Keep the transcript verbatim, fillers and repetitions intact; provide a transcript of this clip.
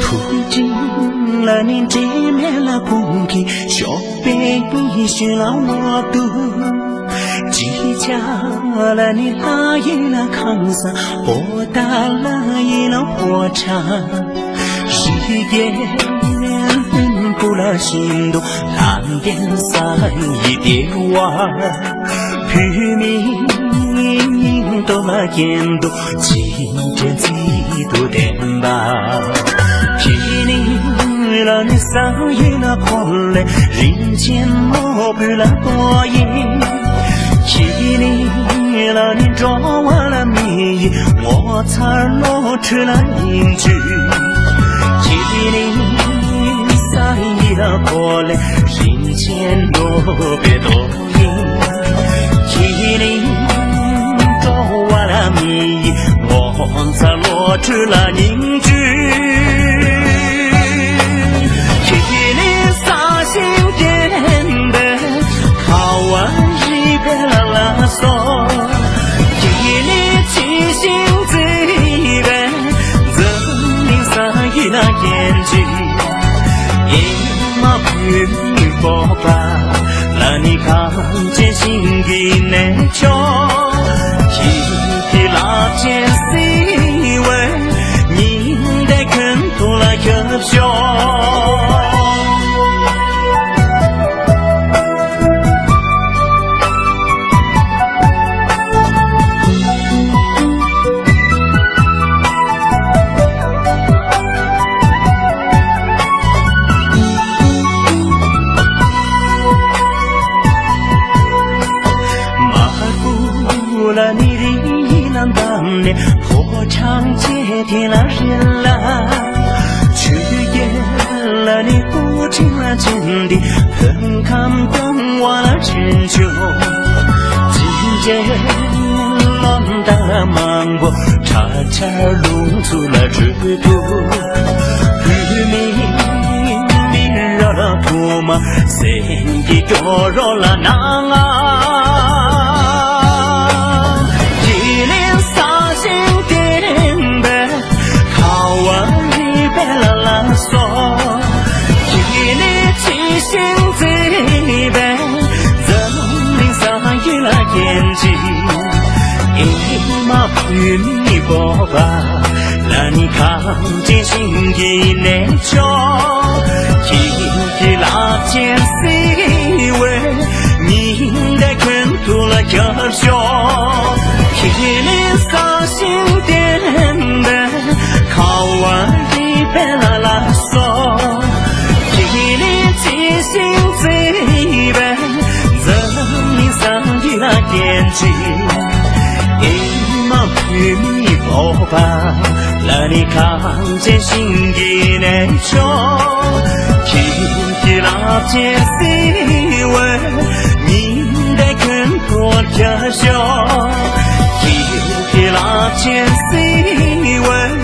ཐུགས་རྗེ་ལ་ནི་འབྲལ་མེད་ལ་ཁོང་གིས་ཞོགས་པའི་ཉི་ཤུ་ལ་འོག་ཏུ། ཅི་བྱ་ལ་ནི་ལྷ་ཡི་ལ་ཁང་བཟང་། འོ་ད་ལྷ་ཡི་ལ་ཕོ་བྲང་། རིགས་རྒྱལ་ལྷུན་པོ་ལ་ཤིན་ཏུ་ལྷ་ལྡན་ས་ཡི་ལྟེ་བ། བོད་མིའི་སྙིང་སྟོབས་ལ་སྐྱེ་འདུག་ཅི་དྲན་ཚིག་ཏུ་ལྡན་པ། ཁྱེད་ནི་ལ་ནི་ས་ཡི་ལ་འཁོར་ལས་རིན་ཆེན་ནོར་བུ་ལ་གཏོར་ཡིན། ཁྱེད་ནི་ལ་ནི་འགྲོ་བ་ལ་མི་ཡི་ངོ་མཚར་བློ་གྲོས་ལ་སྙིང་བཅུད། ཁྱེད་ནི་ས་ཡི་ལ་འཁོར་ལས་རིན་ཆེན་ནོར་བུའི་གཏོར། ཁྱེད་ནི་འགྲོ་བ་ལ་མི་ཡི་ངོ་མཚར་བློ་གྲོས་ལ་སྙིང་བཅུད། ཁྱེད་ནི་ས་ཞིང་བརྟན་པའི་ཁ་བ་རི་བལ་ལ་སོགས། ཁྱེད་ནི་ཇི་བཞིན་མཛེས་པའི་འཛམ་གླིང་ས་ཡི་ལ་སྐྱེ་འཇིག་ཨེ་མ་བོད་མིའི་སྤོབས་པ་ལ་ནི་གངས་ཅན་ཞིང་གི་གནས་མཆོག་ཁྱེད་ཀྱི་རླབས་ཆེན་བསིལ་བའི་ཉི་ཟླའི་ཁྱོན་ཐུག་ལ་ཁྱབ་ཤོག་མར་ཁུ་ལ་ནི་རི་ཡི་ལ་འདམ་ནས་ཕོ་བྲང་བཅས་དེ་ལ་རིལ་ལ། ཆོས་རྒྱལ་ལ་ནི་སྐུ་ཕྲེང་ལ་བྱོན་ཏེ་བོད་ཁམས་སྐྱོང་བ་ལ་བྱོན་ཆོག་ཅི་འདྲའི་བློ་ལྡན་མང་པོ་ཁྲ་ཁྲར་ལུང་ཚུ་ལ་བྲོས་འདུག་བོད་མི་མི་རབས་ལ་ཐུགས་མ་སེམས་ཀྱི་སྐྱོ་རོ་ལ་སྣང་ང་། ཡིད་ལེན་ས་ཞིང་བརྟན་པའི་ཁ་བ་རི་བལ་ལ་སོགས། ཡིད་ལེན་ཇི་བཞིན་མཛེས་པའི་འཛམ་གླིང་ས་ཡི་ལ་སྐྱེ་འཇིག་ཨེ་མ་བོད་མིའི་སྤོབས་པ་ལ་ནི་གངས་ཅན་ཞིང་གི་གནས་མཆོག་ཁྱེད་ཀྱི་རླབས་ཆེན་བསིལ་བའི་ཉི་ཟླའི་ཁྱོན་ཐུག་ལ་ཁྱབ་ཤོག་ཁྱེད་ནི་ས་ཞིང་བརྟན་པའི་ཁ་བ་རི་བལ་ལ་སོགས། ཁྱེད་ནི་ཇི་བཞིན་མཛེས་པའི་འཛམ་གླིང་ས་ཡི་ལ་སྐྱེ་འཇིག་ཨེ་མ་བོད་མིའི་སྤོབས་པ་ལ་ནི་གངས་ཅན་ཞིང་གི་གནས་མཆོག་ཁྱེད་ཀྱི་རླབས་ཆེན་བསིལ་བའི་ཉི་ཟླའི་ཁྱོན་ཐུག་ལ་ཁྱབ་ཤོག་ཁྱེད་ཀྱི་རླབས་ཆེན་བསིལ་བའི་